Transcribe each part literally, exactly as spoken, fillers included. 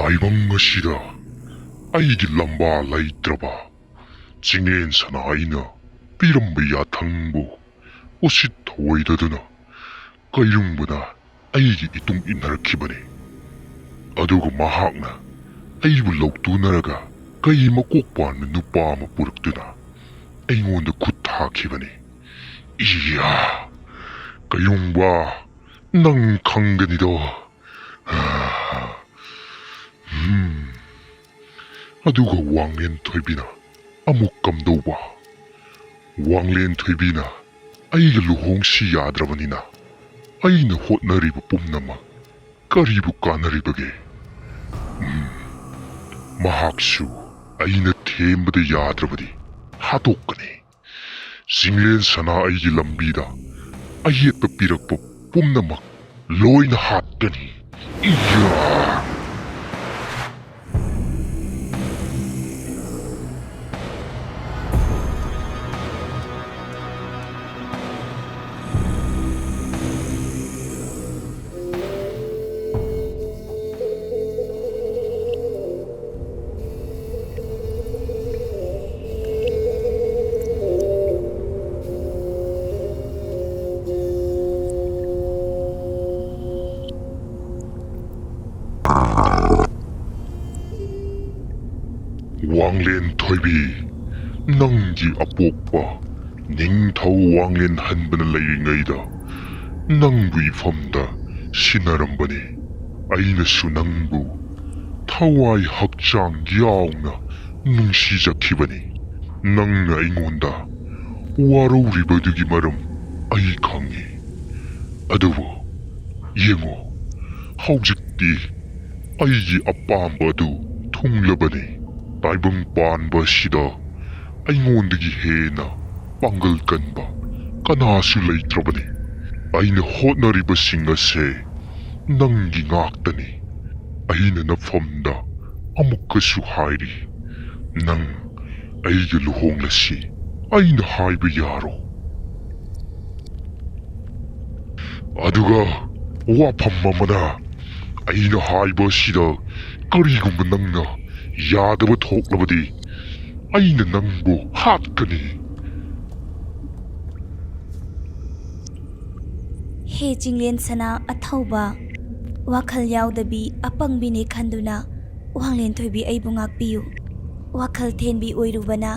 ꯇꯥꯏꯕꯪ ꯑꯁꯤꯗ ꯑꯩꯒꯤ ꯂꯝꯕꯥ ꯂꯩꯇ꯭ꯔꯕ ꯆꯤꯡꯂꯦꯟ ꯁꯅꯥ ꯑꯩꯅ ꯄꯤꯔꯝꯕ ꯌꯥꯊꯪꯕꯨ ꯎꯁꯤꯠ ꯊꯑꯣꯏꯗꯗꯨꯅ ꯀꯩꯔꯨꯡꯕꯅ ꯑꯩꯒꯤ ꯏꯇꯨꯡ ꯏꯟꯅꯔꯛꯈꯤꯕꯅꯤ꯫ ꯑꯗꯨꯒ ꯃꯍꯥꯛꯅ ꯑꯩꯕꯨ ꯂꯧꯇꯨꯅꯔꯒ ꯀꯩ ꯃꯀꯣꯛ ꯄꯥꯟꯕ ꯅꯨꯄꯥ ꯑꯃ ꯄꯨꯔꯛꯇꯨꯅ ꯑꯩꯉꯣꯟꯗ ꯈꯨꯠ ꯊꯥꯈꯤꯕꯅꯤ꯫ ꯏꯌꯥ! ꯀꯩꯔꯨꯡꯕ, ꯅꯪ ꯈꯪꯒꯅꯤꯗꯣ꯫ ꯍꯝ꯫ ꯑꯗꯨꯒ ꯋꯥꯡꯂꯦꯟ ꯊꯣꯏꯕꯤꯅ ꯑꯃꯨꯛ ꯀꯝꯗꯧꯕ? ꯋꯥꯡꯂꯦꯟ ꯊꯣꯏꯕꯤꯅ ꯑꯩꯒ ꯂꯨꯍꯣꯡꯁꯤ ꯌꯥꯗ꯭ꯔꯕꯅꯤꯅ ꯑꯩꯅ ꯍꯣꯠꯅꯔꯤꯕ ꯄꯨꯝꯅꯃꯛ ꯀꯔꯤꯕꯨ ꯀꯥꯟꯅꯔꯤꯕꯒꯦ? ꯎꯝ, ꯃꯍꯥꯛꯁꯨ ꯑꯩꯅ ꯊꯦꯝꯕꯗ ꯌꯥꯗ꯭ꯔꯕꯗꯤ ꯍꯥꯠꯇꯣꯛꯀꯅꯤ꯫ ꯆꯤꯡꯂꯦꯟ ꯁꯅꯥ ꯑꯩꯒꯤ ꯂꯝꯕꯤꯗ ꯑꯌꯦꯠꯄ ꯄꯤꯔꯛꯄ ꯄꯨꯝꯅꯃꯛ ꯂꯣꯏꯅ ꯍꯥꯠꯀꯅꯤ꯫ ꯏꯌꯥ! ꯋꯥꯡꯂꯦꯟ ꯊꯣꯏꯕꯤ, ꯅꯪꯒꯤ ꯑꯄꯣꯛꯄ ꯅꯤꯡꯊꯧ ꯋꯥꯡꯂꯦꯟ ꯍꯟꯕꯅ ꯂꯩꯔꯤꯉꯩꯗ ꯅꯪꯕꯨ ꯏꯐꯝꯗ ꯁꯤꯟꯅꯔꯝꯕꯅꯤ꯫ ꯑꯩꯅꯁꯨ ꯅꯪꯕꯨ ꯊꯋꯥꯏ ꯍꯛꯆꯥꯡ ꯌꯥꯎꯅ ꯅꯨꯡꯁꯤꯖꯈꯤꯕꯅꯤ꯫ ꯅꯪꯅ ꯑꯩꯉꯣꯟꯗ ꯋꯥꯔꯧꯔꯤꯕꯗꯨꯒꯤ ꯃꯔꯝ ꯑꯩ ꯈꯪꯏ꯫ ꯑꯗꯨꯕꯨ ꯌꯦꯡꯉꯨ, ꯍꯧꯖꯤꯛꯇꯤ ꯑꯩꯒꯤ ꯑꯄꯥꯝꯕ ꯑꯗꯨ ꯊꯨꯡꯂꯕꯅꯤ꯫ ꯇꯥꯏꯕꯪ ꯄꯥꯟꯕ ꯑꯁꯤꯗ ꯑꯩꯉꯣꯟꯗꯒꯤ ꯍꯦꯟꯅ ꯄꯥꯡꯒꯜ ꯀꯟꯕ ꯀꯅꯥꯁꯨ ꯂꯩꯇ꯭ꯔꯕꯅꯤ꯫ ꯑꯩꯅ ꯍꯣꯠꯅꯔꯤꯕꯁꯤꯡ ꯑꯁꯦ ꯅꯪꯒꯤ ꯉꯥꯛꯇꯅꯤ꯫ ꯑꯩꯅ ꯅꯐꯝꯗ ꯑꯃꯨꯛꯀꯁꯨ ꯍꯥꯏꯔꯤ, ꯅꯪ ꯑꯩꯒ ꯂꯨꯍꯣꯡꯂꯁꯤ꯫ ꯑꯩꯅ ꯍꯥꯏꯕ ꯌꯥꯔꯣ? ꯑꯗꯨꯒ ꯋꯥꯐꯝ ꯑꯃꯅ, ꯑꯩꯅ ꯍꯥꯏꯕ ꯑꯁꯤꯗ ꯀꯔꯤꯒꯨꯝꯕ ꯅꯪꯅ ꯌꯥꯗꯕ ꯊꯣꯛꯂꯕꯗꯤ ꯑꯩꯅ ꯅꯪꯕꯨ ꯍꯥꯠꯀꯅꯤ꯫ ꯍꯦ ꯆꯤꯡꯂꯦꯟ ꯁꯅꯥ ꯑꯊꯧꯕ, ꯋꯥꯈꯜ ꯌꯥꯎꯗꯕꯤ ꯑꯄꯪꯕꯤꯅꯦ ꯈꯟꯗꯨꯅ ꯋꯥꯡꯂꯦꯟ ꯊꯣꯏꯕꯤ ꯑꯩꯕꯨ ꯉꯥꯛꯄꯤꯌꯨ꯫ ꯋꯥꯈꯜ ꯊꯦꯟꯕꯤ ꯑꯣꯏꯔꯨꯕꯅ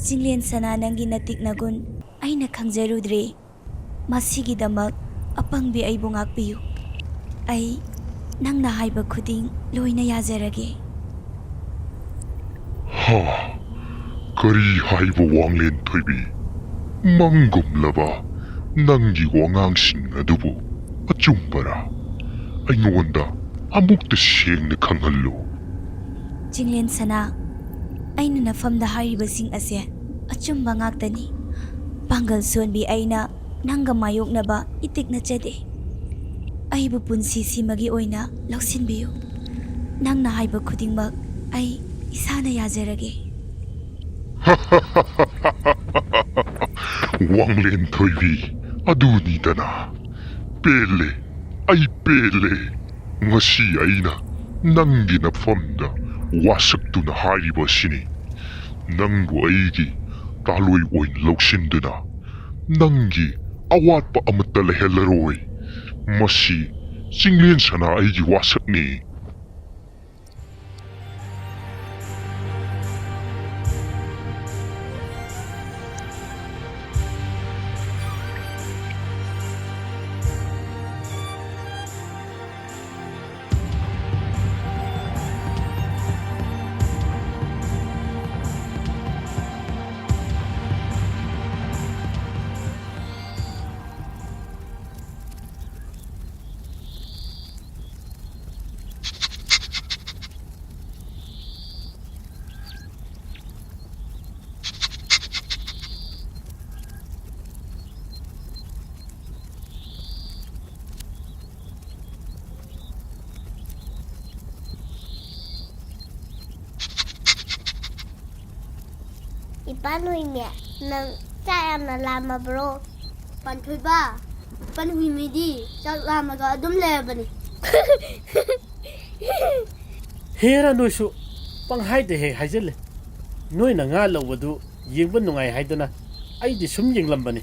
ꯆꯤꯡꯂꯦꯟ ꯁꯅꯥ ꯅꯪꯒꯤ ꯅꯇꯤꯛ ꯅꯒꯨꯟ ꯑꯩꯅ ꯈꯪꯖꯔꯨꯗ꯭ꯔꯦ꯫ ꯃꯁꯤꯒꯤꯗꯃꯛ ꯑꯄꯪꯕꯤ ꯑꯩꯕꯨ ꯉꯥꯛꯄꯤꯌꯨ꯫ ꯑꯩ ꯅꯪꯅ ꯍꯥꯏꯕ ꯈꯨꯗꯤꯡ ꯂꯣꯏꯅ ꯌꯥꯖꯔꯒꯦ꯫ ꯍꯥ, ꯀꯔꯤ ꯍꯥꯏꯕ ꯋꯥꯡꯂꯦꯟ ꯊꯣꯏꯕꯤ? ꯃꯪꯒꯨꯝꯂꯕ ꯅꯪꯒꯤ ꯋꯥꯉꯥꯡꯁꯤꯡ ꯑꯗꯨꯕꯨ ꯑꯆꯨꯝꯕꯔꯥ? ꯑꯩꯉꯣꯟꯗ ꯑꯃꯨꯛꯇ ꯁꯦꯡꯅ ꯈꯪꯍꯜꯂꯨ꯫ ꯆꯤꯡꯂꯦꯟ ꯁꯅꯥ, ꯑꯩꯅ ꯅꯐꯝꯗ ꯍꯥꯏꯔꯤꯕꯁꯤꯡ ꯑꯁꯦ ꯑꯆꯨꯝꯕ ꯉꯥꯛꯇꯅꯤ꯫ ꯄꯥꯡꯒꯜ ꯁꯣꯟꯕꯤ ꯑꯩꯅ ꯅꯪꯒ ꯃꯥꯌꯣꯛꯅꯕ ꯏꯇꯤꯛ ꯅꯠꯆꯗꯦ꯫ ꯑꯩꯕꯨ ꯄꯨꯟꯁꯤꯁꯤꯃꯒꯤ ꯑꯣꯏꯅ ꯂꯧꯁꯤꯟꯕꯤꯌꯨ꯫ ꯅꯪꯅ ꯍꯥꯏꯕ ꯈꯨꯗꯤꯡꯃꯛ ꯑꯩ ꯏꯁꯥꯅ ꯌꯥꯖꯔꯒꯦ꯫ ꯋꯥꯡꯂꯦꯟ ꯊꯣꯏꯕꯤ, ꯑꯗꯨꯅꯤꯗꯅ꯫ ꯄꯦꯜꯂꯦ, ꯑꯩ ꯄꯦꯜꯂꯦ꯫ ꯉꯁꯤ ꯑꯩꯅ ꯅꯪꯒꯤ ꯅꯐꯝꯗ ꯋꯥꯁꯛꯇꯨꯅ ꯍꯥꯏꯔꯤꯕ ꯑꯁꯤꯅꯤ꯫ ꯅꯪꯕꯨ ꯑꯩꯒꯤ ꯇꯥꯂꯣꯏ ꯑꯣꯏꯅ ꯂꯧꯁꯤꯟꯗꯨꯅ ꯅꯪꯒꯤ ꯑꯋꯥꯠꯄ ꯑꯃꯠꯇ ꯂꯩꯍꯜꯂꯔꯣꯏ꯫ ꯃꯁꯤ ꯆꯤꯡꯂꯦꯟ ꯁꯅꯥ ꯑꯩꯒꯤ ꯋꯥꯁꯛꯅꯤ꯫ ꯏꯄꯥ ꯅꯣꯏꯅꯦ, ꯅꯪ ꯆꯥꯛ ꯌꯥꯝꯅ ꯂꯥꯝꯃꯕ꯭ꯔꯣ? ꯄꯥꯟꯊꯣꯏꯕ, ꯄꯟꯍꯨꯏꯃꯤꯗꯤ ꯆꯥꯛ ꯂꯥꯝꯃꯒ ꯑꯗꯨꯝ ꯂꯩꯔꯕꯅꯤ꯫ ꯍꯦꯔꯥ, ꯅꯣꯏꯁꯨ ꯄꯪꯍꯥꯏꯗ ꯍꯦꯛ ꯍꯥꯏꯖꯤꯜꯂꯦ꯫ ꯅꯣꯏꯅ ꯉꯥ ꯂꯧꯕꯗꯨ ꯌꯦꯡꯕ ꯅꯨꯡꯉꯥꯏ ꯍꯥꯏꯗꯅ ꯑꯩꯗꯤ ꯁꯨꯝ ꯌꯦꯡꯂꯝꯕꯅꯤ꯫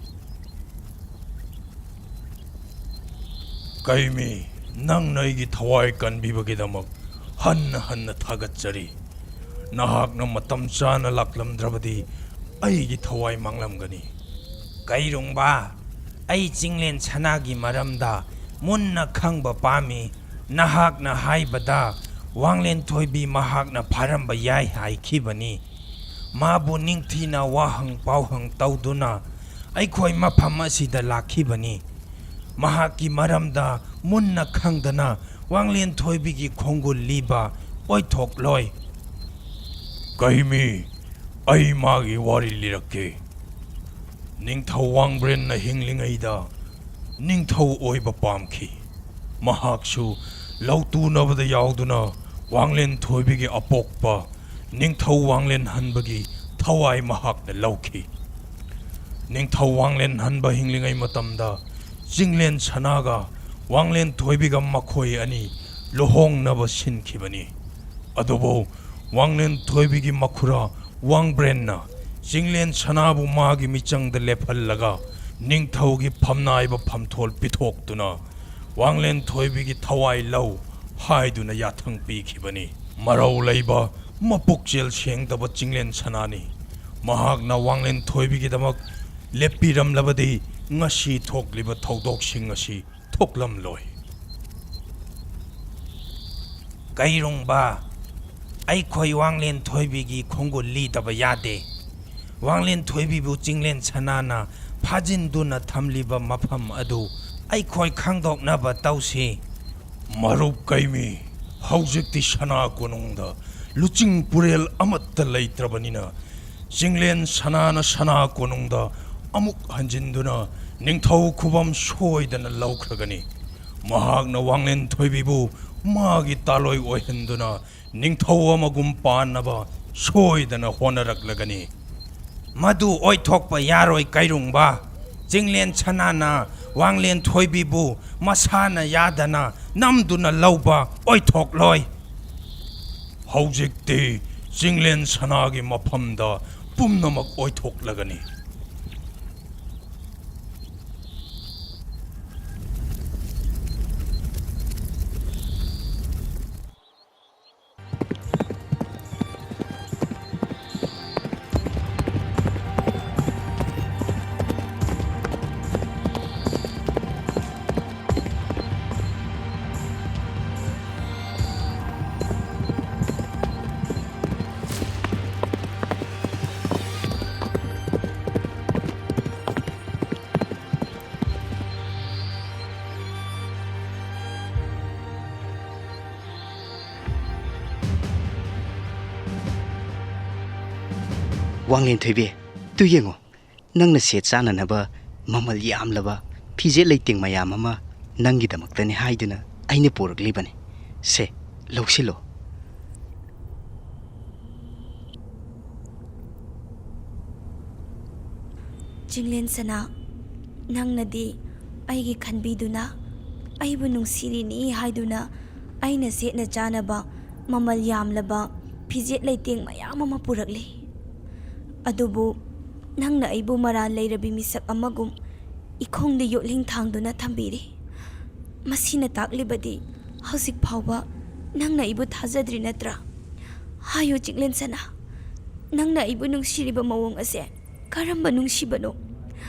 ꯀꯩꯃꯤ, ꯅꯪꯅ ꯑꯩꯒꯤ ꯊꯋꯥꯏ ꯀꯟꯕꯤꯕꯒꯤꯗꯃꯛ ꯍꯟꯅ ꯍꯟꯅ ꯊꯥꯒꯠꯆꯔꯤ꯫ ꯅꯍꯥꯛꯅ ꯃꯇꯝ ꯆꯥꯅ ꯂꯥꯛꯂꯝꯗ꯭ꯔꯕꯗꯤ ꯑꯩꯒꯤ ꯊꯋꯥꯏ ꯃꯥꯡꯂꯝꯒꯅꯤ꯫ ꯀꯩꯔꯨꯡꯕ, ꯑꯩ ꯆꯤꯡꯂꯦꯟ ꯁꯅꯥꯒꯤ ꯃꯔꯝꯗ ꯃꯨꯟꯅ ꯈꯪꯕ ꯄꯥꯝꯃꯤ꯫ ꯅꯍꯥꯛꯅ ꯍꯥꯏꯕꯗ ꯋꯥꯡꯂꯦꯟ ꯊꯣꯏꯕꯤ ꯃꯍꯥꯛꯅ ꯐꯥꯔꯝꯕ ꯌꯥꯏ ꯍꯥꯏꯈꯤꯕꯅꯤ꯫ ꯃꯥꯕꯨ ꯅꯤꯡꯊꯤꯅ ꯋꯥꯍꯪ ꯄꯥꯎꯍꯪ ꯇꯧꯗꯨꯅ ꯑꯩꯈꯣꯏ ꯃꯐꯝ ꯑꯁꯤꯗ ꯂꯥꯛꯈꯤꯕꯅꯤ꯫ ꯃꯍꯥꯛꯀꯤ ꯃꯔꯝꯗ ꯃꯨꯟꯅ ꯈꯪꯗꯅ ꯋꯥꯡꯂꯦꯟ ꯊꯣꯏꯕꯤꯒꯤ ꯈꯣꯡꯒꯨꯜ ꯂꯤꯕ ꯑꯣꯏꯊꯣꯛꯂꯣꯏ꯫ ꯀꯩꯃꯤ, ꯑꯩ ꯃꯥꯒꯤ ꯋꯥꯔꯤ ꯂꯤꯔꯛꯀꯦ꯫ ꯅꯤꯡꯊꯧ ꯋꯥꯡꯕ꯭ꯔꯦꯟꯅ ꯍꯤꯡꯂꯤꯉꯩꯗ ꯅꯤꯡꯊꯧ ꯑꯣꯏꯕ ꯄꯥꯝꯈꯤ꯫ ꯃꯍꯥꯛꯁꯨ ꯂꯧ ꯇꯨꯅꯕꯗ ꯌꯥꯎꯗꯨꯅ ꯋꯥꯡꯂꯦꯟ ꯊꯣꯏꯕꯤꯒꯤ ꯑꯄꯣꯛꯄ ꯅꯤꯡꯊꯧ ꯋꯥꯡꯂꯦꯟ ꯍꯟꯕꯒꯤ ꯊꯋꯥꯏ ꯃꯍꯥꯛꯅ ꯂꯧꯈꯤ꯫ ꯅꯤꯡꯊꯧ ꯋꯥꯡꯂꯦꯟ ꯍꯟꯕ ꯍꯤꯡꯂꯤꯉꯩ ꯃꯇꯝꯗ ꯆꯤꯡꯂꯦꯟ ꯁꯅꯥꯒ ꯋꯥꯡꯂꯦꯟ ꯊꯣꯏꯕꯤꯒ ꯃꯈꯣꯏ ꯑꯅꯤ ꯂꯨꯍꯣꯡꯅꯕ ꯁꯤꯟꯈꯤꯕꯅꯤ꯫ ꯑꯗꯨꯕꯨ ꯋꯥꯡꯂꯦꯟ ꯊꯣꯏꯕꯤꯒꯤ ꯃꯈꯨꯔꯥ ꯋꯥꯡꯕ꯭ꯔꯦꯟꯅ ꯆꯤꯡꯂꯦꯟ ꯁꯅꯥꯕꯨ ꯃꯥꯒꯤ ꯃꯤꯆꯪꯗ ꯂꯦꯞꯍꯜꯂꯒ ꯅꯤꯡꯊꯧꯒꯤ ꯐꯝꯅꯥꯏꯕ ꯐꯝꯊꯣꯜ ꯄꯤꯊꯣꯛꯇꯨꯅ ꯋꯥꯡꯂꯦꯟ ꯊꯣꯏꯕꯤꯒꯤ ꯊꯋꯥꯏ ꯂꯧ ꯍꯥꯏꯗꯨꯅ ꯌꯥꯊꯪ ꯄꯤꯈꯤꯕꯅꯤ꯫ ꯃꯔꯧ ꯂꯩꯕ ꯃꯄꯨꯛꯆꯦꯜ ꯁꯦꯡꯗꯕ ꯆꯤꯡꯂꯦꯟ ꯁꯅꯥꯅꯤ꯫ ꯃꯍꯥꯛꯅ ꯋꯥꯡꯂꯦꯟ ꯊꯣꯏꯕꯤꯒꯤꯗꯃꯛ ꯂꯦꯞꯄꯤꯔꯝꯂꯕꯗꯤ ꯉꯁꯤ ꯊꯣꯛꯂꯤꯕ ꯊꯧꯗꯣꯛꯁꯤꯡ ꯑꯁꯤ ꯊꯣꯛꯂꯝꯂꯣꯏ꯫ ꯀꯩꯔꯨꯡꯕ, ꯑꯩꯈꯣꯏ ꯋꯥꯡꯂꯦꯟ ꯊꯣꯏꯕꯤꯒꯤ ꯈꯣꯡꯒꯨꯜ ꯂꯤꯗꯕ ꯌꯥꯗꯦ꯫ ꯋꯥꯡꯂꯦꯟ ꯊꯣꯏꯕꯤꯕꯨ ꯆꯤꯡꯂꯦꯟ ꯁꯅꯥꯅ ꯐꯥꯖꯤꯟꯗꯨꯅ ꯊꯝꯂꯤꯕ ꯃꯐꯝ ꯑꯗꯨ ꯑꯩꯈꯣꯏ ꯈꯪꯗꯣꯛꯅꯕ ꯇꯧꯁꯤ꯫ ꯃꯔꯨꯞ ꯀꯩꯃꯤ, ꯍꯧꯖꯤꯛꯇꯤ ꯁꯅꯥ ꯀꯣꯅꯨꯡꯗ ꯂꯨꯆꯤꯡ ꯄꯨꯔꯦꯜ ꯑꯃꯠꯇ ꯂꯩꯇ꯭ꯔꯕꯅꯤꯅ ꯆꯤꯡꯂꯦꯟ ꯁꯅꯥꯅ ꯁꯅꯥ ꯀꯣꯅꯨꯡꯗ ꯑꯃꯨꯛ ꯍꯟꯖꯤꯟꯗꯨꯅ ꯅꯤꯡꯊꯧ ꯈꯨꯕꯝ ꯁꯣꯏꯗꯅ ꯂꯧꯈ꯭ꯔꯒꯅꯤ꯫ ꯃꯍꯥꯛꯅ ꯋꯥꯡꯂꯦꯟ ꯊꯣꯏꯕꯤꯕꯨ ꯃꯥꯒꯤ ꯇꯥꯂꯣꯏ ꯑꯣꯏꯍꯟꯗꯨꯅ ꯅꯤꯡꯊꯧ ꯑꯃꯒꯨꯝ ꯄꯥꯟꯅꯕ ꯁꯣꯏꯗꯅ ꯍꯣꯠꯅꯔꯛꯂꯒꯅꯤ꯫ ꯃꯗꯨ ꯑꯣꯏꯊꯣꯛꯄ ꯌꯥꯔꯣꯏ ꯀꯩꯔꯨꯡꯕ꯫ ꯆꯤꯡꯂꯦꯟ ꯁꯅꯥꯅ ꯋꯥꯡꯂꯦꯟ ꯊꯣꯏꯕꯤꯕꯨ ꯃꯁꯥꯅ ꯌꯥꯗꯅ ꯅꯝꯗꯨꯅ ꯂꯧꯕ ꯑꯣꯏꯊꯣꯛꯂꯣꯏ꯫ ꯍꯧꯖꯤꯛꯇꯤ ꯆꯤꯡꯂꯦꯟ ꯁꯅꯥꯒꯤ ꯃꯐꯝꯗ ꯄꯨꯝꯅꯃꯛ ꯑꯣꯏꯊꯣꯛꯂꯒꯅꯤ꯫ ꯋꯥꯡꯂꯦꯟ ꯊꯣꯏꯕꯤ, ꯇꯨ ꯌꯦꯡꯉꯣ, ꯅꯪꯅ ꯁꯦꯠ ꯆꯥꯅꯅꯕ ꯃꯃꯜ ꯌꯥꯝꯂꯕ ꯐꯤꯖꯦꯠ ꯂꯩꯇꯦꯡ ꯃꯌꯥꯝ ꯑꯃ ꯅꯪꯒꯤꯗꯃꯛꯇꯅꯤ ꯍꯥꯏꯗꯨꯅ ꯑꯩꯅ ꯄꯨꯔꯛꯂꯤꯕꯅꯤ꯫ ꯁꯦ, ꯂꯧꯁꯤꯜꯂꯣ꯫ ꯆꯤꯡꯂꯦꯟ ꯁꯅꯥ, ꯅꯪꯅꯗꯤ ꯑꯩꯒꯤ ꯈꯟꯕꯤꯗꯨꯅ, ꯑꯩꯕꯨ ꯅꯨꯡꯁꯤꯔꯤꯅꯤ ꯍꯥꯏꯗꯨꯅ ꯑꯩꯅ ꯁꯦꯠꯅ ꯆꯥꯅꯕ ꯃꯃꯜ ꯌꯥꯝꯂꯕ ꯐꯤꯖꯦꯠ ꯂꯩꯇꯦꯡ ꯃꯌꯥꯝ ꯑꯃ ꯄꯨꯔꯛꯂꯤ꯫ ꯑꯗꯨꯕꯨ ꯅꯪꯅ ꯑꯩꯕꯨ ꯃꯔꯥꯜ ꯂꯩꯔꯕꯤ ꯃꯤꯁꯛ ꯑꯃꯒꯨꯝ ꯏꯈꯣꯡꯗ ꯌꯣꯠꯂꯤꯡ ꯊꯥꯡꯗꯨꯅ ꯊꯝꯕꯤꯔꯤ꯫ ꯃꯁꯤꯅ ꯇꯥꯛꯂꯤꯕꯗꯤ ꯍꯧꯖꯤꯛ ꯐꯥꯎꯕ ꯅꯪꯅ ꯑꯩꯕꯨ ꯊꯥꯖꯗ꯭ꯔꯤ ꯅꯠꯇ꯭ꯔꯥ? ꯍꯥꯏꯌꯨ ꯆꯤꯡꯂꯦꯟ ꯁꯅꯥ, ꯅꯪꯅ ꯑꯩꯕꯨ ꯅꯨꯡꯁꯤꯔꯤꯕ ꯃꯑꯣꯡ ꯑꯁꯦ ꯀꯔꯝꯕ ꯅꯨꯡꯁꯤꯕꯅꯣ?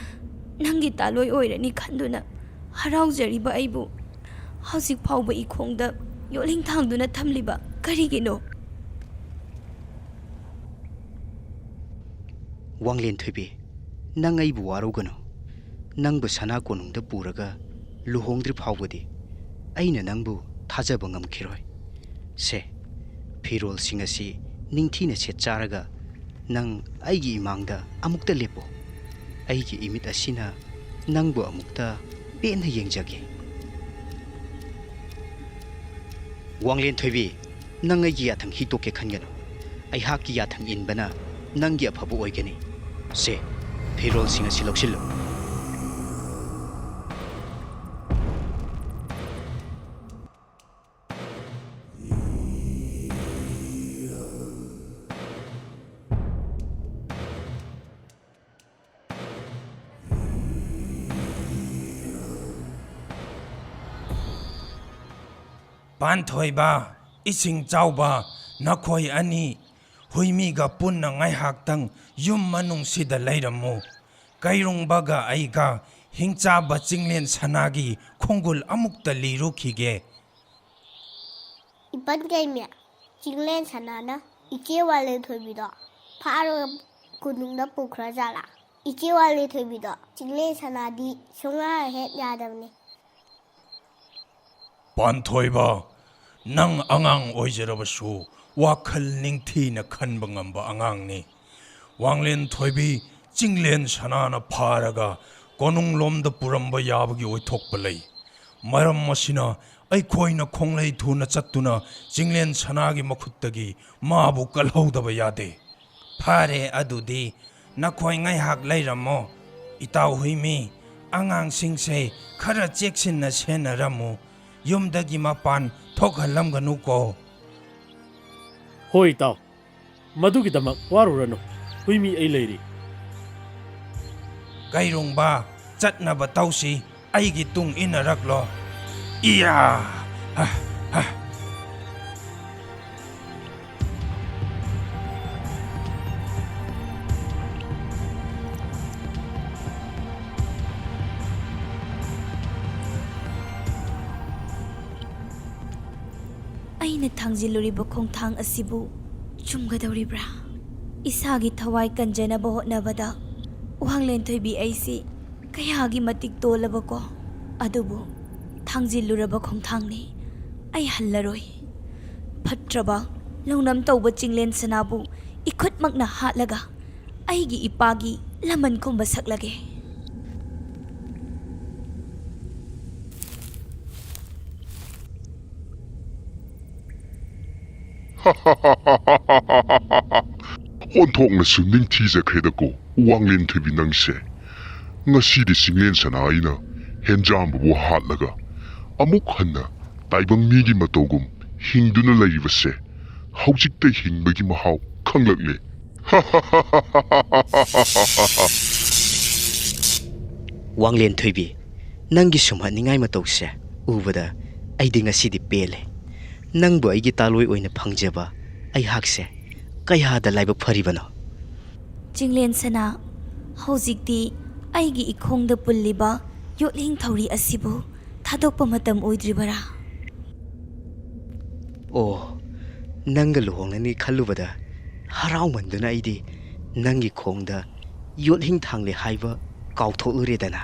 ꯅꯪꯒꯤ ꯇꯥꯂꯣꯏ ꯑꯣꯏꯔꯅꯤ ꯈꯟꯗꯨꯅ ꯍꯔꯥꯎꯖꯔꯤꯕ ꯑꯩꯕꯨ ꯍꯧꯖꯤꯛ ꯐꯥꯎꯕ ꯏꯈꯣꯡꯗ ꯌꯣꯠꯂꯤꯡ ꯊꯥꯡꯗꯨꯅ ꯊꯝꯂꯤꯕ ꯀꯔꯤꯒꯤꯅꯣ? ꯋꯥꯡꯂꯦꯟ ꯊꯣꯏꯕꯤ, ꯅꯪ ꯑꯩꯕꯨ ꯋꯥꯔꯧꯒꯅꯨ꯫ ꯅꯪꯕꯨ ꯁꯅꯥ ꯀꯣꯅꯨꯡꯗ ꯄꯨꯔꯒ ꯂꯨꯍꯣꯡꯗ꯭ꯔꯤ ꯐꯥꯎꯕꯗꯤ ꯑꯩꯅ ꯅꯪꯕꯨ ꯊꯥꯖꯕ ꯉꯝꯈꯤꯔꯣꯏ꯫ ꯁꯦ, ꯐꯤꯔꯣꯜꯁꯤꯡ ꯑꯁꯤ ꯅꯤꯡꯊꯤꯅ ꯁꯦꯠ ꯆꯥꯔꯒ ꯅꯪ ꯑꯩꯒꯤ ꯏꯃꯥꯡꯗ ꯑꯃꯨꯛꯇ ꯂꯦꯞꯄꯨ꯫ ꯑꯩꯒꯤ ꯏꯃꯤꯠ ꯑꯁꯤꯅ ꯅꯪꯕꯨ ꯑꯃꯨꯛꯇ ꯄꯦꯟꯅ ꯌꯦꯡꯖꯒꯦ꯫ ꯋꯥꯡꯂꯦꯟ ꯊꯣꯏꯕꯤ, ꯅꯪ ꯑꯩꯒꯤ ꯌꯥꯊꯪ ꯍꯤꯛꯇꯣꯛꯀꯦ ꯈꯟꯒꯅꯨ꯫ ꯑꯩꯍꯥꯛꯀꯤ ꯌꯥꯊꯪ ꯏꯟꯕꯅ ꯅꯪꯒꯤ ꯑꯐꯕ ꯑꯣꯏꯒꯅꯤ꯫ ꯁꯦ, ꯐꯤꯔꯣꯜꯁꯤꯡ ꯑꯁꯤ ꯂꯧꯁꯤꯜꯂꯨ꯫ ꯄꯥꯟꯊꯣꯏꯕ, ꯏꯁꯤꯡ ꯆꯥꯎꯕ, ꯅꯈꯣꯏ ꯑꯅꯤ ꯍꯨꯏꯃꯤꯒ ꯄꯨꯟꯅ ꯉꯥꯏꯍꯥꯛꯇꯪ ꯌꯨꯝ ꯃꯅꯨꯡꯁꯤꯗ ꯂꯩꯔꯝꯃꯨ꯫ ꯀꯩꯔꯨꯡꯕꯒ ꯑꯩꯒ ꯍꯤꯡꯆꯥꯕ ꯆꯤꯡꯂꯦꯟ ꯁꯅꯥꯒꯤ ꯈꯣꯡꯒꯨꯜ ꯑꯃꯨꯛꯇ ꯂꯤꯔꯨꯈꯤꯒꯦ꯫ ꯏꯄꯟ ꯀꯩꯃꯤ, ꯆꯤꯡꯂꯦꯟ ꯁꯅꯥꯅ ꯏꯆꯦ ꯋꯥꯡꯂꯦꯟ ꯊꯣꯏꯕꯤꯗꯣ ꯐꯥꯔꯒ ꯀꯣꯅꯨꯡꯗ ꯄꯨꯈ꯭ꯔꯖꯥꯠꯂꯥ? ꯏꯆꯦ ꯋꯥꯡꯂꯦꯟ ꯊꯣꯏꯕꯤꯗꯣ ꯆꯤꯡꯂꯦꯟ ꯁꯅꯥꯗꯤ ꯁꯨꯡꯌꯥ ꯍꯦꯛ ꯌꯥꯗꯕꯅꯤ꯫ ꯄꯥꯟꯊꯣꯏꯕ, ꯅꯪ ꯑꯉꯥꯡ ꯑꯣꯏꯖꯔꯕꯁꯨ ꯋꯥꯈꯜ ꯅꯤꯡꯊꯤꯅ ꯈꯟꯕ ꯉꯝꯕ ꯑꯉꯥꯡꯅꯤ꯫ ꯋꯥꯡꯂꯦꯟ ꯊꯣꯏꯕꯤ ꯆꯤꯡꯂꯦꯟ ꯁꯅꯥꯅ ꯐꯥꯔꯒ ꯀꯣꯅꯨꯡꯂꯣꯝꯗ ꯄꯨꯔꯝꯕ ꯌꯥꯕꯒꯤ ꯑꯣꯏꯊꯣꯛꯄ ꯂꯩ꯫ ꯃꯔꯝ ꯑꯁꯤꯅ ꯑꯩꯈꯣꯏꯅ ꯈꯣꯡꯂꯩ ꯊꯨꯅ ꯆꯠꯇꯨꯅ ꯆꯤꯡꯂꯦꯟ ꯁꯅꯥꯒꯤ ꯃꯈꯨꯠꯇꯒꯤ ꯃꯥꯕꯨ ꯀꯜꯍꯧꯗꯕ ꯌꯥꯗꯦ꯫ ꯐꯔꯦ, ꯑꯗꯨꯗꯤ ꯅꯈꯣꯏ ꯉꯥꯏꯍꯥꯛ ꯂꯩꯔꯝꯃꯣ꯫ ꯏꯇꯥꯎ ꯍꯨꯏꯃꯤ, ꯑꯉꯥꯡꯁꯤꯡꯁꯦ ꯈꯔ ꯆꯦꯛꯁꯤꯟꯅ ꯁꯦꯟꯅꯔꯝꯃꯨ꯫ ꯌꯨꯝꯗꯒꯤ ꯃꯄꯥꯟ ꯊꯣꯛꯍꯜꯂꯝꯒꯅꯨꯀꯣ꯫ ꯍꯣꯏ, ꯏꯇꯥꯎ꯫ ꯃꯗꯨꯒꯤꯗꯃꯛ ꯋꯥꯔꯨꯔꯅꯨ꯫ ꯍꯨꯏꯃꯤ ꯑꯩ ꯂꯩꯔꯤ꯫ ꯀꯩꯔꯨꯡꯕ, ꯆꯠꯅꯕ ꯇꯧꯁꯤ꯫ ꯑꯩꯒꯤ ꯇꯨꯡ ꯏꯟꯅꯔꯛꯂꯣ꯫ ꯏꯌꯥ! ꯍ, ꯍ꯫ ꯑꯩꯅ ꯊꯥꯡꯖꯤꯜꯂꯨꯔꯤꯕ ꯈꯣꯡꯊꯥꯡ ꯑꯁꯤꯕꯨ ꯆꯨꯝꯒꯗꯧꯔꯤꯕ꯭ꯔꯥ? ꯏꯁꯥꯒꯤ ꯊꯋꯥꯏ ꯀꯟꯖꯅꯕ ꯍꯣꯠꯅꯕꯗ ꯋꯥꯡꯂꯦꯟ ꯊꯣꯏꯕꯤ ꯑꯩꯁꯤ ꯀꯌꯥꯒꯤ ꯃꯇꯤꯛ ꯇꯣꯜꯂꯕꯀꯣ꯫ ꯑꯗꯨꯕꯨ ꯊꯥꯡꯖꯤꯜꯂꯨꯔꯕ ꯈꯣꯡꯊꯥꯡꯅꯤ꯫ ꯑꯩ ꯍꯜꯂꯔꯣꯏ꯫ ꯐꯠꯇ꯭ꯔꯕ ꯂꯧꯅꯝ ꯇꯧꯕ ꯆꯤꯡꯂꯦꯟ ꯁꯅꯥꯕꯨ ꯏꯈꯨꯠꯃꯛꯅ ꯍꯥꯠꯂꯒ ꯑꯩꯒꯤ ꯏꯄꯥꯒꯤ ꯂꯃꯟ ꯈꯨꯝꯕ ꯁꯛꯂꯒꯦ꯫ ꯑꯣꯟꯊꯣꯛꯅꯁꯨ ꯅꯤꯡꯊꯤꯖꯈ꯭ꯔꯦꯗꯀꯣ, ꯋꯥꯡꯂꯦꯟ ꯊꯣꯏꯕꯤ ꯅꯪꯁꯦ꯫ ꯉꯁꯤꯗꯤ ꯆꯤꯡꯂꯦꯟ ꯁꯅꯥ ꯑꯩꯅ ꯍꯦꯟꯖꯥꯝꯕꯕꯨ ꯍꯥꯠꯂꯒ ꯑꯃꯨꯛ ꯍꯟꯅ ꯇꯥꯏꯕꯪ ꯃꯤꯒꯤ ꯃꯇꯧꯒꯨꯝ ꯍꯤꯡꯗꯨꯅ ꯂꯩꯔꯤꯕꯁꯦ ꯍꯧꯖꯤꯛꯇ ꯍꯤꯡꯕꯒꯤ ꯃꯍꯥꯎ ꯈꯪꯂꯛꯂꯦ꯫ ꯋꯥꯡꯂꯦꯟ ꯊꯣꯏꯕꯤ, ꯅꯪꯒꯤ ꯁꯨꯝꯍꯠꯅꯤꯡꯉꯥꯏ ꯃꯇꯧꯁꯦ ꯎꯕꯗ ꯑꯩꯗꯤ ꯉꯁꯤꯗꯤ ꯄꯦꯜꯂꯦ꯫ ꯅꯪꯕꯨ ꯑꯩꯒꯤ ꯇꯥꯂꯣꯏ ꯑꯣꯏꯅ ꯐꯪꯖꯕ ꯑꯩꯍꯥꯛꯁꯦ ꯀꯌꯥꯗ ꯂꯥꯏꯕꯛ ꯐꯔꯤꯕꯅꯣ꯫ ꯆꯤꯡꯂꯦꯟ ꯁꯅꯥ, ꯍꯧꯖꯤꯛꯇꯤ ꯑꯩꯒꯤ ꯏꯈꯣꯡꯗ ꯄꯨꯜꯂꯤꯕ ꯌꯣꯠꯂꯤꯡ ꯊꯧꯔꯤ ꯑꯁꯤꯕꯨ ꯊꯥꯗꯣꯛꯄ ꯃꯇꯝ ꯑꯣꯏꯗ꯭ꯔꯤꯕꯔꯥ? ꯑꯣ, ꯅꯪꯒ ꯂꯨꯍꯣꯡꯂꯅꯤ ꯈꯜꯂꯨꯕꯗ ꯍꯔꯥꯎꯃꯟꯗꯨꯅ ꯑꯩꯗꯤ ꯅꯪꯒꯤ ꯈꯣꯡꯗ ꯌꯣꯠꯍꯤꯡ ꯊꯥꯡꯂꯦ ꯍꯥꯏꯕ ꯀꯥꯎꯊꯣꯛꯂꯨꯔꯦꯗꯅ꯫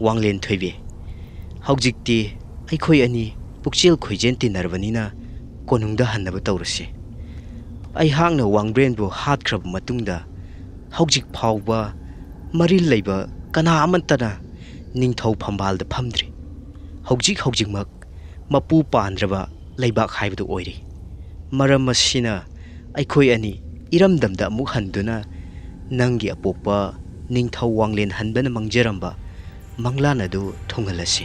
ꯋꯥꯡꯂꯦꯟ ꯊꯣꯏꯕꯤ, ꯍꯧꯖꯤꯛꯇꯤ ꯑꯩꯈꯣꯏ ꯑꯅꯤ ꯄꯨꯛꯆꯦꯜ ꯈꯣꯏꯖꯦꯟ ꯇꯤꯟꯅꯔꯕꯅꯤꯅ ꯀꯣꯅꯨꯡꯗ ꯍꯟꯅꯕ ꯇꯧꯔꯁꯤ꯫ ꯑꯩꯍꯥꯛꯅ ꯋꯥꯡꯕ꯭ꯔꯦꯟꯕꯨ ꯍꯥꯠꯈ꯭ꯔꯕ ꯃꯇꯨꯡꯗ ꯍꯧꯖꯤꯛ ꯐꯥꯎꯕ ꯃꯔꯤꯜ ꯂꯩꯕ ꯀꯅꯥ ꯑꯃꯠꯇꯅ ꯅꯤꯡꯊꯧ ꯐꯝꯕꯥꯜꯗ ꯐꯝꯗ꯭ꯔꯤ꯫ ꯍꯧꯖꯤꯛ ꯍꯧꯖꯤꯛꯃꯛ ꯃꯄꯨ ꯄꯥꯟꯗ꯭ꯔꯕ ꯂꯩꯕꯥꯛ ꯍꯥꯏꯕꯗꯨ ꯑꯣꯏꯔꯤ꯫ ꯃꯔꯝ ꯑꯁꯤꯅ ꯑꯩꯈꯣꯏ ꯑꯅꯤ ꯏꯔꯝꯗꯝꯗ ꯑꯃꯨꯛ ꯍꯟꯗꯨꯅ ꯅꯪꯒꯤ ꯑꯄꯣꯛꯄ ꯅꯤꯡꯊꯧ ꯋꯥꯡꯂꯦꯟ ꯍꯟꯕꯅ ꯃꯪꯖꯔꯝꯕ ꯃꯪꯂꯥꯟ ꯑꯗꯨ ꯊꯨꯡꯍꯜꯂꯁꯤ꯫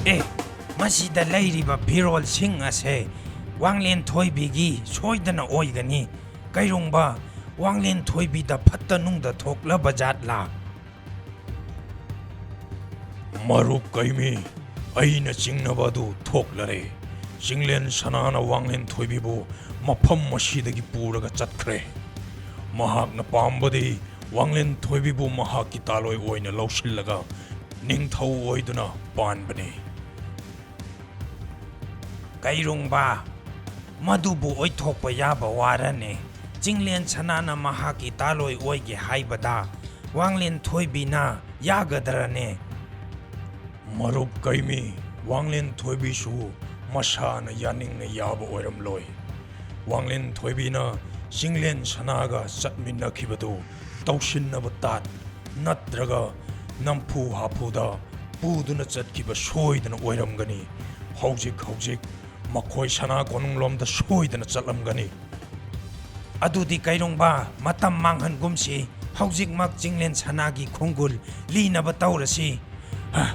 ꯑꯦ, ꯃꯁꯤꯗ ꯂꯩꯔꯤꯕ ꯐꯤꯔꯣꯜꯁꯤꯡ ꯑꯁꯦ ꯋꯥꯡꯂꯦꯟ ꯊꯣꯏꯕꯤꯒꯤ ꯁꯣꯏꯗꯅ ꯑꯣꯏꯒꯅꯤ꯫ ꯀꯩꯔꯨꯡꯕ, ꯋꯥꯡꯂꯦꯟ ꯊꯣꯏꯕꯤꯗ ꯐꯠꯇ ꯅꯨꯡꯗ ꯊꯣꯛꯂꯕ ꯖꯥꯠꯂꯥ? ꯃꯔꯨꯞ ꯀꯩꯃꯤ, ꯑꯩꯅ ꯆꯤꯡꯅꯕ ꯑꯗꯨ ꯊꯣꯛꯂꯔꯦ꯫ ꯆꯤꯡꯂꯦꯟ ꯁꯅꯥꯅ ꯋꯥꯡꯂꯦꯟ ꯊꯣꯏꯕꯤꯕꯨ ꯃꯐꯝ ꯑꯁꯤꯗꯒꯤ ꯄꯨꯔꯒ ꯆꯠꯈ꯭ꯔꯦ꯫ ꯃꯍꯥꯛꯅ ꯄꯥꯝꯕꯗꯤ ꯋꯥꯡꯂꯦꯟ ꯊꯣꯏꯕꯤꯕꯨ ꯃꯍꯥꯛꯀꯤ ꯇꯥꯂꯣꯏ ꯑꯣꯏꯅ ꯂꯧꯁꯤꯜꯂꯒ ꯅꯤꯡꯊꯧ ꯑꯣꯏꯗꯨꯅ ꯄꯥꯟꯕꯅꯤ꯫ ꯀꯩꯔꯨꯡꯕ, ꯃꯗꯨꯕꯨ ꯑꯣꯏꯊꯣꯛꯄ ꯌꯥꯕ ꯋꯥꯔꯅꯦ꯫ ꯆꯤꯡꯂꯦꯟ ꯁꯅꯥꯅ ꯃꯍꯥꯛꯀꯤ ꯇꯥꯂꯣꯏ ꯑꯣꯏꯒꯦ ꯍꯥꯏꯕꯗ ꯋꯥꯡꯂꯦꯟ ꯊꯣꯏꯕꯤꯅ ꯌꯥꯒꯗ꯭ꯔꯅꯦ? ꯃꯔꯨꯞ ꯀꯩꯃꯤ, ꯋꯥꯡꯂꯦꯟ ꯊꯣꯏꯕꯤꯁꯨ ꯃꯁꯥꯅ ꯌꯥꯅꯤꯡꯅ ꯌꯥꯕ ꯑꯣꯏꯔꯝꯂꯣꯏ꯫ ꯋꯥꯡꯂꯦꯟ ꯊꯣꯏꯕꯤꯅ ꯆꯤꯡꯂꯦꯟ ꯁꯅꯥꯒ ꯆꯠꯃꯤꯟꯅꯈꯤꯕꯗꯨ ꯇꯧꯁꯤꯟꯅꯕ ꯇꯥꯠ ꯅꯠꯇ꯭ꯔꯒ ꯅꯝꯐꯨ ꯍꯥꯐꯨꯗ ꯄꯨꯗꯨꯅ ꯆꯠꯈꯤꯕ ꯁꯣꯏꯗꯅ ꯑꯣꯏꯔꯝꯒꯅꯤ꯫ ꯍꯧꯖꯤꯛ ꯍꯧꯖꯤꯛ ꯃꯈꯣꯏ ꯁꯅꯥ ꯀꯣꯅꯨꯡꯂꯣꯝꯗ ꯁꯣꯏꯗꯅ ꯆꯠꯂꯝꯒꯅꯤ꯫ ꯑꯗꯨꯗꯤ ꯀꯩꯔꯣꯡꯕ, ꯃꯇꯝ ꯃꯥꯡꯍꯟꯒꯨꯝꯁꯤ꯫ ꯍꯧꯖꯤꯛꯃꯛ ꯆꯤꯡꯂꯦꯟ ꯁꯅꯥꯒꯤ ꯈꯣꯡꯒꯨꯜ ꯂꯤꯅꯕ ꯇꯧꯔꯁꯤ꯫ ꯍ,